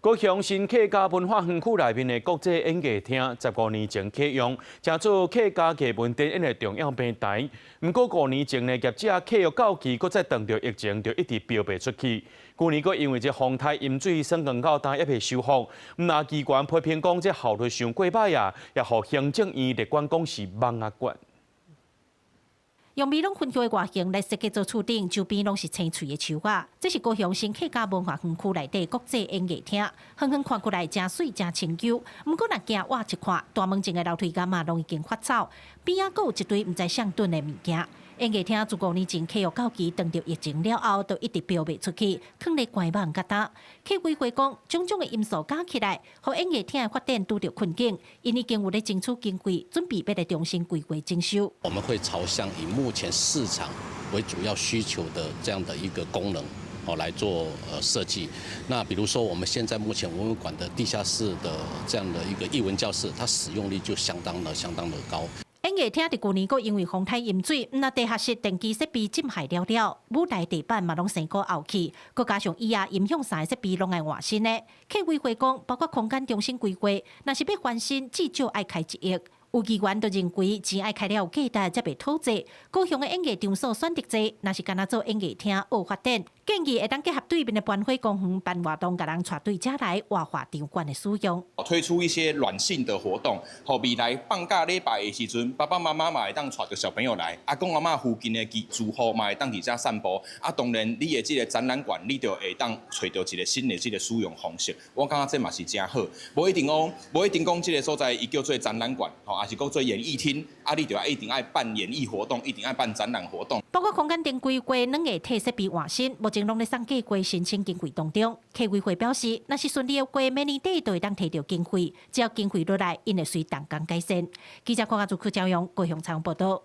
高雄新客家文化園區內面的國際演藝廳，15年前啟用，成做客家藝文展演的重要平台。毋過5年前呢，業者契約到期，閣再撞著疫情，就一直標袂出去。舊年閣因為這風颱淹水，損光到今猶未修復。毋但機關批評講，這效率傷過䆀啊，也予行政院列管講是蠓仔館。用美濃分區的外形來設計做厝頂，周邊攏是青翠的樹仔。這是高雄新客家文化園區內底國際演藝廳，遠遠看過來誠媠誠清幽。毋過若行倚一看，大門前的樓梯階嘛攏已經發臭，邊仔閣有一堆毋知啥躉的物件。演藝廳自5年前契約到期，撞著疫情了後，就一直標袂出去，囥咧觀望甲今。客委會講，種種的因素加起來，予演藝廳的發展拄著困境。𪜶已經有咧爭取經費，準備欲來重新規劃整修。我們會朝向以目前市場為主要需求的這樣的一個功能，哦，來做設計。那比如說，我們現在目前文物館的地下室的這樣的一個藝文教室，它使用率就相當的相當的高。演藝廳佇舊年閣因為風颱淹水，毋但地下室電機設備浸害了了，舞台地板嘛攏生古後去，閣加上椅仔、音響啥的設備攏愛換新的。客委會講，包括空間重新規劃，若是欲翻新，至少愛開1億。有議員就認為錢愛開了有價值，才袂討債。高雄的演藝場所選擇濟，若是干焦做演藝廳學發展，建議會當結合對面的班花公園辦活動，共人帶對遮來活化場館的使用。推出一些軟性的活動，予未來放假禮拜的時陣，爸爸媽媽嘛會當帶著小朋友來，阿公阿嬤附近的住戶嘛會當佇遮散步。啊，當然你的這個展覽館，你就會當揣著一個新的這個使用方式。我感覺這嘛是誠好，無一定講，無一定講這個所在伊叫做展覽館，吼，抑是閣做演藝廳，啊，你就愛一定愛辦演藝活動，一定愛辦展覽活動。包括空間頂規劃，軟硬體設備換新，目前攏咧送計劃申請經費當中。客委會表示，若是順利的話，明年底就會當提著經費，只要經費落來，𪜶會隨動工改善。記者郭家祖、柯昭陽高雄採訪報道。